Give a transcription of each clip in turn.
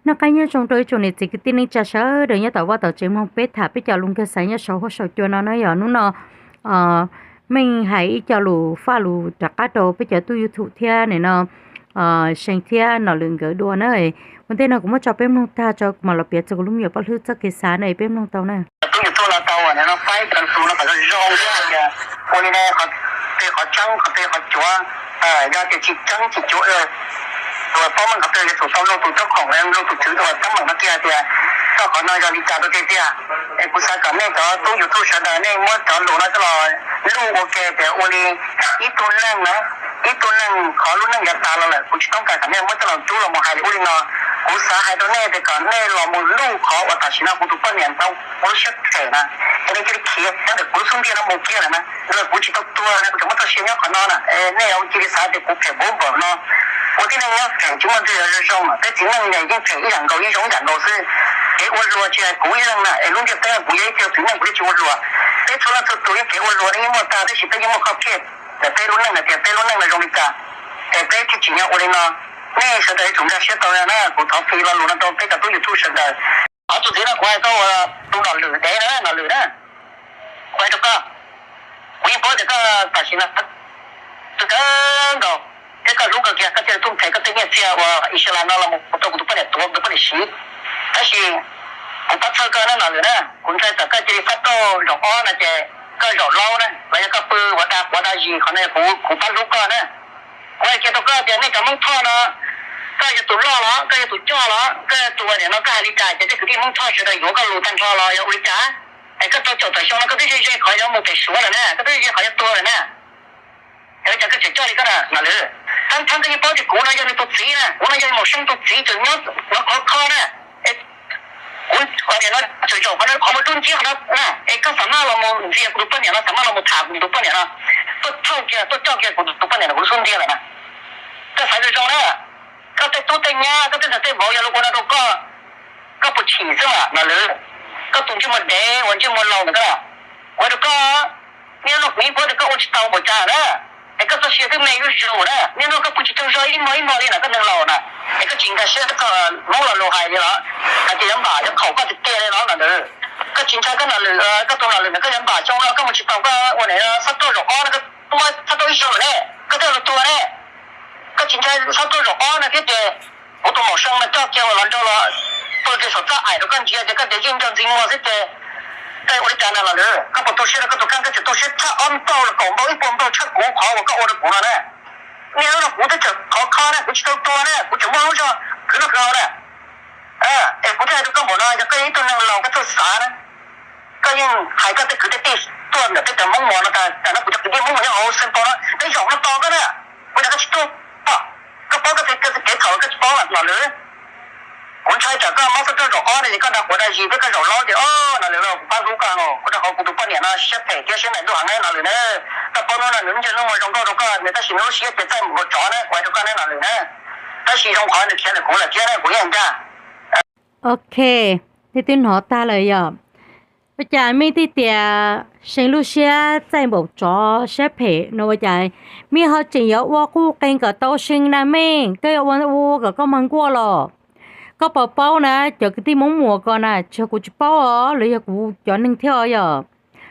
Noj qab nyob zoo rau ib tsoom niam txiv kwv tij neej tsa sawv daws nyob tom vaj tom tsev mloog peb tham peb cov lus nkag xav nyob saum huab saum cua no na yom. Hnub no Meej hais ib co lus faj lus rov qab rau peb cov tub YouTube thiab nim no See thiab Nom Lwm nkawd dua na. Ua ntej no kuv muab tso peb mloog tag tso kuv mam los piav txog kuv lub me nyuam paj hlwb txoj kev xav na, peb mloog tau na. Tub YouTube no tau nim no faib cov lus no kom zoo zoo thiab hais tias ua li ne, qhov twg qhov tseeb qhov twg qhov cuav, yog tias tsis tseeb tsis cuav, tus paub meej qhov twg yuav tsum tau luag tus cob khoom, luag tus tswv tus teeb meem no kiag hais tias koj qhov no yog li cas rau tiag tiag. Es kuv xav kom nej cov tub YouTube sawv daws nej muab cov lus no coj los luj ua ke tias ua li ib tug neeg na, ib tug neeg qhov lub neej yav tas los lawm kuv tsis toob kas kom nej muab coj los cub los mus hais li ub li no. Kuv xav hais rau nej tias kom nej los mus luj qhov uas tam sim no kuv tus poj niam ntawd ua lub siab phem na, es nej cia li khiav ntawm kuv lub xub ntiag no mus kiag lawm na. Kuv tsis tau tuag na, kuv tseem muaj txoj sia nyob qhov no na. Nej cia li xav tias kuv phem npaum npaum no, ua tib neeg nyob phem tsis muaj ntxwg zoo, peb txiv neej yeej phem ib yam nkaus, yeej zoo ib yam nkaus xwb. Kev ua luag tsis hais kuv ib leeg na, es lub ntiaj teb kuv yog ib tug txiv neej kuv yeej tsis ua luag. Peb txhua leej txhua tus yeej kev ua luag yeej muaj tag tab sis peb yeej muaj khauj khiaj ntawm peb lub neej hais tias peb lub neej no zoo li cas, es peb thiaj tsim nyog ua li no. Nej sawv daws yuav tsum nkag siab tau na, kuv thov fij lo lus no rau peb cov tub YouTube sawv daws. Qhov txuas ntxiv no kuv hais koj ua tus Nom Lwm dev na, Nom Lwm na, kuv hais rau koj, kuv yeej paub tias koj tam sim no txawv kawg nkaus thiab koj hlub kawg kiag, koj thiaj li tuaj nrhiav koj tej nyiaj txiag uas Israel no los mus rau kuv tus poj niam tuav, kuv tus poj niam siv. Tab sis kuv pab txhawj koj na Nom Lwm na, kuv ntshai tsam koj cia li fab tauj zaum ob no ces koj zaum laub na los yog koj pw ua dag quav dag zis, qhov no kuv pab hlub koj na. Kuv hais kiag rau koj tias nej cov Hmoob Thoj no, koj yog tus loj los koj yog tus coj los koj yog tus ua niam no koj hais li cas ces tej kwv tij Hmoob Thoj sawv daws yuav koj lus tag nrho los yog ua li cas? Es koj tau caum tawm xyoo no koj twb ze ze qhov yuav mus pem Suav lawm na, koj twb ze ze qhov yuav tuag lawm na. Es ua cas koj tseem coj li koj na Nom Lwm? Thaab thaab koj yeej paub tias kuv no yog nws tus txiv na, kuv no yog Mauj Seej tus txiv tseem nyob no khov kho na. Kuv qhov niam no tseem zaum qhov no, qhov muaj dub nciab qhov no na, es koj xam maj los mus ntxias kuv tus poj niam no, xam maj los mus tham kuv tus poj niam no, tuaj thauj kiag tuaj coj kiag kuv tus poj niam no kuv lub xub ntiag lawm na. Koj xav zoo zoo na, koj tej tub tej nyab koj tej ntxhais tej vauv yog luag ua no rau koj, koj puas chim xwb mas Nom Lwm? Koj tus ntsej muag dev uas ntsej muag laus ntawm koj, kuv hais rau koj, niaj hnub no kuv yeej paub tias koj ua tsis tau npaum cas na, es koj txoj sia twb me zuj zus na, niaj hnub no koj pw tsis tsaug zog ib hmo ib hmo li na koj neeg laus na, es koj tsis nkag siab txog Hmoob lo lus hais li los hais tias yuav npam yuav khaum koj tiag tiag li los Nom Lwm. Koj tsis ntshai koj Nom Lwm, koj tus Nom Lwm ntawm koj yuav npam xyoo no koj mus tsis tau koj ua niam xab tuaj zaum ob no koj muaj xab tuaj ib zaug lawm ne, koj thiaj los tuag ne. Koj tsis ntshai xab tuaj zaum ob no thiab ces kuv tus Mauj Seej no coj kiag ua los nraug los pw kiag saum txaj aim rau koj ntsia ces koj tias yeej nco ntxiv muag xwb ces koj ua li cas na Nom Lwm? Koj puas tu siab rau koj tus kheej? Koj tseem tu siab tshaj ob npaug los kaum npaug ib puas npaug tshaj kuv qhov uas koj ua rau kuv no na. Niaj hnub no kuv twb tseem khov kho na, kuv tsis tau tuag na, kuv tseem muaj lub zog khwv noj khwv haus na. Es kuv thiaj hais rau koj npaum no, yog koj yog ib tug neeg laus koj txawj xav na, koj yeej hais koj tej kwv tej tij tuaj ntawm peb cov Hmoob Muas no tas, tam no kuv cov kwv tij Hmoob Muas nyob hauv Xeev Laus no peb zaum no tos koj na, ua cas koj tsis tuaj? Koj paub koj tej kev txhaum koj tsis paub Nom Lwm? Kuv ntshai tsam koj mob xab tuaj zaum ob no ces koj dag quav dag zis thiab koj zaum laub ces o Nom Lwm los kuv pab hlub koj, kuv rau qhov kuv tus poj niam no siab phem thiab siab nqaim ntuj heev na Nom Lwm na. Koj paub hnub no nws lub ntsej lub muag zoo nkauj rau koj, nws tab sis nws lub siab ces txaij mus nkaus tsov na, kuv hais rau koj na Nom Lwm na. Tab sis zoo qhov nws khiav ntawm kuv lawm thiab na, kuv yeej ncaj. Ok, nej twb hnov tag lawm yom. Ua cas Meej thiaj tias See lub siab txaij npaum tsov siab phem no ua cas Meej ho tseem yuav ua quj qees kom tau See na Meej? Koj yuav ua ua kom koj mag nkuaj los? Koj puas paub na, cov kwv tij Hmoob Muas ko na, tsis yog kuv tsis paub os, lawv yog kuv cov neeg thiab os yom.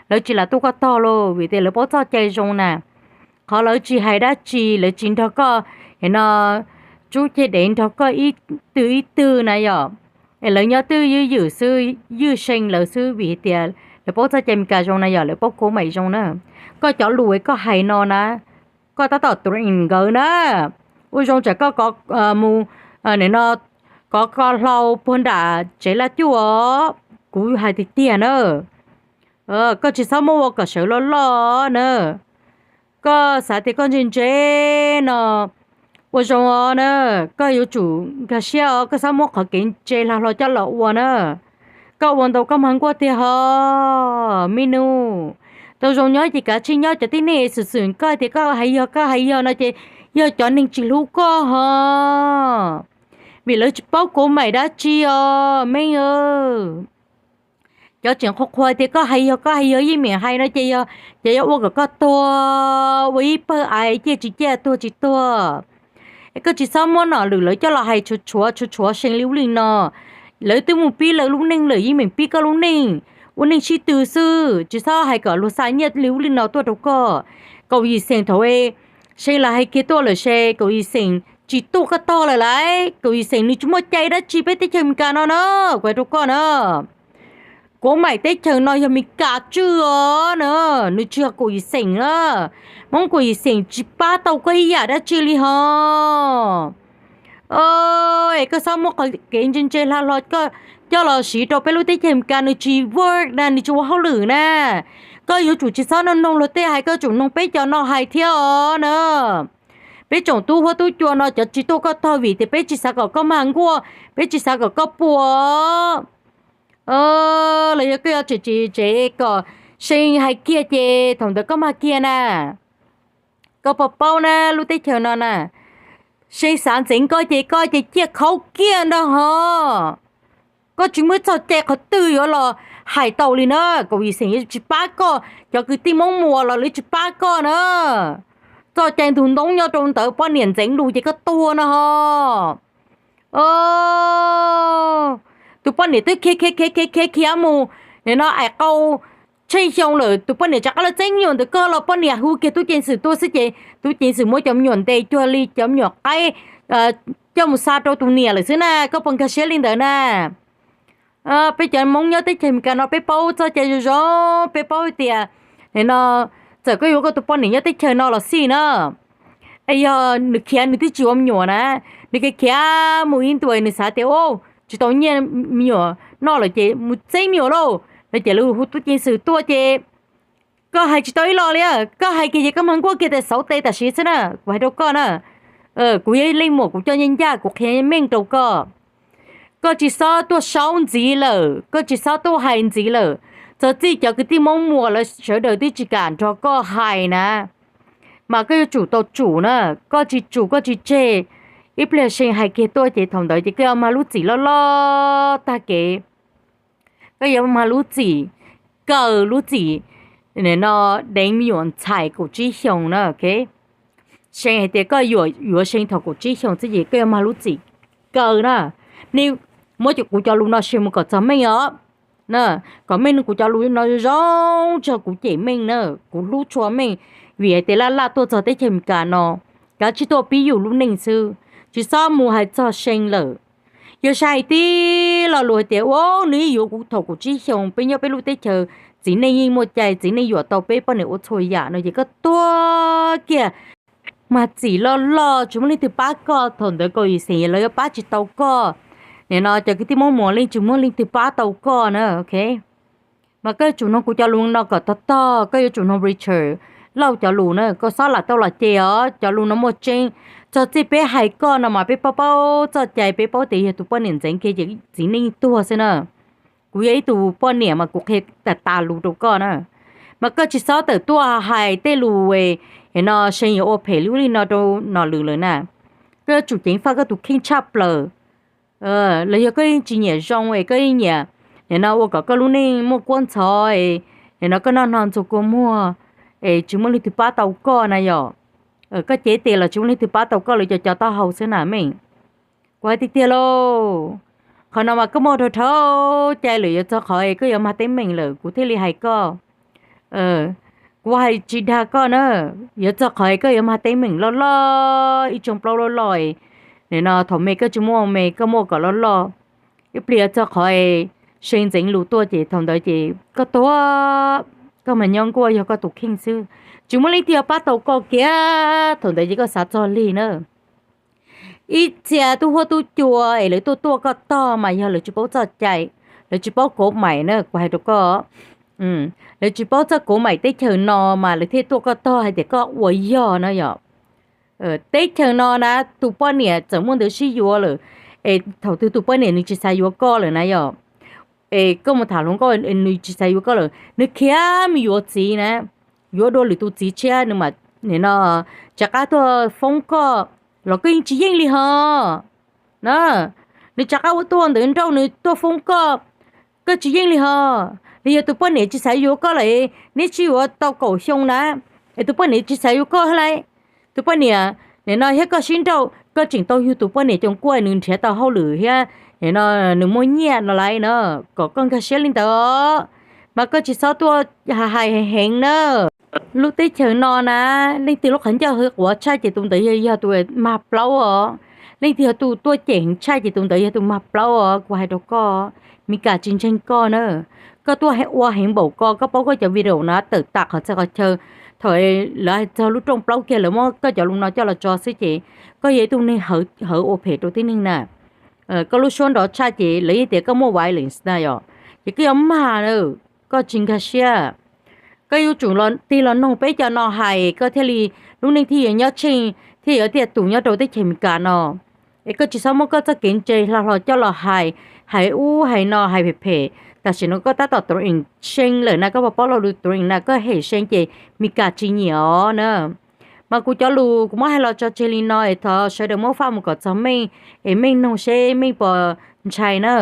Lawv tsis lam tuaj koj tog lauj, vim tias lawv paub txoj cai zoo na. Qhov lawv tsis hais dab tsi, lawv tsis nrog koj no tsub ceg dev nrog koj ib tug ib tug na yom. Es lawv nyob twj ywm xwb, ywj See lawv xwb vim tias lawv paub txoj cai Meskas zoo na yom, lawv paub kov maim zoo na. Koj cov lus koj hais no na, koj tab tom tu nkawd na. Ua zoo tsam koj mus no kov ko hlau puag nram tsev laj cuj os, kuv hais tiag tiag na. Koj tsis txhob muab ua kom sawv loj loj na. Koj xav tias koj ntse ntse no ua zoo os na, koj yuav tsum nkag siab os, koj txhob muab qhov kev ntse hlo hlo coj los ua na. Koj ua ntau koj mag nkuaj tiag ho, me nus. Tau zoo nyob ces kav tsij nyob, cov tib neeg xwm xwm koj tias koj hais yog koj hais yog no ces yog cov neeg tsis hlub koj ho, vim lawv tsis paub kov maim dab tsi os Meej. Cov tseem qhuas qhuas tias koj hais yog koj hais yog yeej meem hais no ces yog, ces yuav ua kom koj tuag ua ib pawg aiv ciaj tsis ciaj tuag tsis tuag. Koj tsis txhob muab nom lwm lawv coj los hais tshuav tshuav tshuav tshuav See li ub li no. Lawv twb mus pib lawv lub neej lawm, yeej meem pib koj lub neej, ua neej sib tw xwb, tsis txhob hais kom luag xa nyiaj li ub li no tuaj rau koj. Kaum yim xeem thaum See los hais kiag tuaj lawm, See kaum yim xeem tsis tuaj koj tog lawm lauj. Kaum yim xeem nws tsis muaj cai dab tsi peb teb chaws Amelikas no na, kuv hais rau koj na. Kuv maim teb chaws no yog Amelikas tswj os na, nws tsis yog kaum yim xeem na. Hmoob kaum yim xeem tsis pab tau koj ib yam dab tsi li ho. Es koj txhob muab qhov kev ntse ntse hla hlo coj los siv rau peb lub teb chaws Amelikas, nws tsis work na, nws tsis ua hauj lwm na. Koj yuav tsum tsis txhob noog noog luag tej hais, koj tsum noog peb cov no hais thiab os na. Peb tsoom tub huab tub cua no cov tsis tuaj koj tog vim tias peb tsis xav kom koj mag nkuaj, peb tsis xav kom koj puas. Los yog koj yuav tseem tseem kom See hais kiag ces thaum ntawd koj mag kiag na. Koj puas paub na, lub teb chaws no na, See xav ntxeev koj ces koj ces ciaj khaub kiag nrog ho. Koj tsis muaj txoj cai qhov twg yuav los hais tau li na. Kaum yim xeem yuav tsis pab koj, cov kwv tij Hmoob Muas los lawv tsis pab koj na. Txoj cai ntug ntoo nyob rau ntawd, poj niam ntxeev lus ces koj tuag no ho. Tus poj niam twb khiav khiav khiav khiav khiav mus, nim no ais qau tsheej xyoo lawm, tus poj niam rov qab los txeeb me nyuam ntawm koj los poj niam hu kiag tub ceev xwm tuaj xwb ces tub ceev xwm muab cov me nyuam ntes cuag li cov me nyuam qaib, coj mus xa rau tus niam lawm xwb na. Koj puas nkag siab li ntawd na? Peb cov Hmoob nyob teb chaws Amelikas no peb paub txoj cai zoo zoo, peb paub tias nim no txawm koj yuav koj tus poj niam nyob teb chaws no los xij na, es yog nws khiav nws twb tsis ua me nyuam na, nws khiav khiav mus ib ntus nws xav tias tsis tau nyiaj me nyuam noj lawm ces mus txeeb me nyuam lauj no ces lawv hu tub ceev xwm tuaj ces koj hais tsis tau ib los li. Koj hais kiag ces koj mag nkuaj kiag tas xauv tes tam sim xwb na, kuv hais rau koj na. Kuv yog ib leej muam, kuv coj ncaj ncaj, kuv qhia meej rau koj. Koj tsis txhob tuaj saub ntxiv lawm, koj tsis txhob tuaj hais ntxiv lawm. Txog txij cov kwv tij Hmoob Muas lawv sawv daws twb tsis kam nrog koj hais na, mas koj yuav tsum tau tsum na. Koj tsis tsum koj tsis tseg, ib pliag See hais kiag tuaj ces thaum ntawd ces koj yuav mag lub txim loj loj tag kev. Koj yuav mag lub txim, kaw lub txim no deev me nyuam ntxhais kaum tsib xyoos na. See hais tias koj yuav See thaum kaum tsib xyoos xwb ces koj yuav mag lub txim kaw na. Nej muab kuv cov lus no share mus kom txog Meej os, kom Meej nug kuv cov lus no zoo tso, kuv cem Meej na, kuv hlub tshua Meej, vim hais tias laj laj tuaj txog teb chaws Amelikas no, kav tsij tuaj pib yus lub neej xwb, tsis txhob mus hais txog See lawm. Yog saib hais tib lo lus hais tias ua nws yuav kuv thaum kaum tsib xyoos, peb nyob peb lub teb chaws txiv neej yeej muaj cai, txiv neej yuam tau peb poj niam ua txhua yam no ces koj tuag kiag, mag txim loj loj, tsis muaj leej twg pab koj. Thaum ntawd kaum yim xeem lawv yuav pab tsis tau koj. Nim no cov kwv tij Hmoob Muas yeej tsis muaj leej twg pab tau koj na, ok. Mas koj yuav tsum noog kuv cov lus no kom tog tog, koj yuav tsum noog Richard Lauj cov lus na, koj txhob lam tau los ces os, cov lus no muaj tseeb. Txog txij peb hais koj no mas peb paub paub txoj cai, peb paub tias yog tus poj niam ntxeev kiag ces txiv neej tuag xwb na. Kuv yog ib tug poj niam mas kuv qhia tas tas lus rau koj na. Mas koj tsis txhob tawm tuaj hais tej lus no See yuav ua phem li ub li no rau nom lwm lawm na. Koj yuav tsum ceev faj koj tus kheej tshaj plaws. Los yog koj yeej tsis nyiam zoo es koj yeej nyiam nim no ua kom koj lub neej muaj kuab ntxhov, nim no koj noj hno ntxuag kua muag, es tsis muaj leej twg pab tau koj na yom. Koj cev tes los tsis muaj leej twg pab tau koj, lawv cov cov taub hau xwb na Meej. Kuv hais tiag tiag lauj, qhov no mas koj muaj dhau dhau cai lawm, yuav txog qhov es koj yuav mag teeb meem lawm kuv thiaj li hais koj. Kuv hais tsis dag koj na, yuav txog qhov es koj yuav mag teeb meem loj loj, ib tsoo plaub loj loj, nim no thaum me koj tsis muaj me, koj muaj kom loj loj. Ib pliag yuav txog qhov es See ntxeev lus tuaj ces thaum ntawd ces koj tuag, koj mas nyob nkuaj yog koj tus kheej xwb, tsis muaj leej twg pab tau koj kiag. Thaum ntawd ces koj xav txog lig na. Ib txhia tub huab tub cua es lawv tuaj tuaj koj tog mas yog lawv tsis paub txoj cai, lawv tsis paub kov maim na, kuv hais rau koj. Lawv tsis paub txoj kov maim teb chaws no mas lawv thiaj tuaj koj tog hais tias koj ua yog na yom. Teb chaws no na, tus poj niam txawm muaj ntawd sib yuav lawm, es thaum twg tus poj niam nws tsis xav yuav koj lawm na yom, es koj mus tham hluas nkauj nws tsis xav yuav koj lawm, nws khiav mus yuav txiv na, yuav dua lwm tus txiv tshiab, nws mam nim no rov qab tuaj foob koj los koj yeej tsis yeej li ho na. Nws rov qab ua tuaj ntawd nrauj nws tuaj foob koj, koj tsis yeej li ho. Nws yog tus poj niam tsis xav yuav koj lawm, neb sib yuav tau kaum xyoo na, es tus poj niam tsis xav yuav koj lawm, tus poj niam nim no thiab koj sib nrauj, Koj tseem tau yug tus poj niam coos kuaj nws nrhiav tau hauj lwm thiab no, nws muaj nyiaj no lawm na, kom koj nkag siab li ntawd os. Mas koj tsis txhob tuaj hais heev na. Lub teb chaws no na, leej twg lub qhov ncauj quav tshaj ces tus ntawd yog tus mag plaub os. Leej twg yog tus tuaj cem heev tshaj ces tus ntawd yog tus mag plaub os, kuv hais rau koj. Meskas tsis ntseeg koj na. Koj tuaj ua heev npaum ko, koj paub koj cov video no tawm tas qhov txhia qhov chaw. Thaum lawv hais txog lub rooj plaub kiag lawv muab koj cov lus no coj los tso xwb ces koj yog ib tug neeg hawv ua phem rau tib neeg na. Koj lub suab nrov tshaj ces lawv yeej tias koj muaj violence na yom, ces koj yuav mag na. Koj tsis nkag siab. Koj yuav tsum tig los noog peb cov no hais koj thiaj li, lub neej thiaj yuav nyob tsheej, thiaj yuav tiaj tus nyob rau teb chaws Amelikas no. Es koj tsis txhob muab koj txoj kev ntse hlo hlo coj los hais, hais ub hais no hais phem phem. Tam sim no koj tab tom threaten See lawm na, koj puas paub lo lus threaten See na? Koj hem See ces Meskas tsis nyiam os na. Mas kuv cov lus kuv muab hais los tso tseg li no es thov sawv daws muab faj mus kom txog meej, es meej noog seb meej puas ntshai na.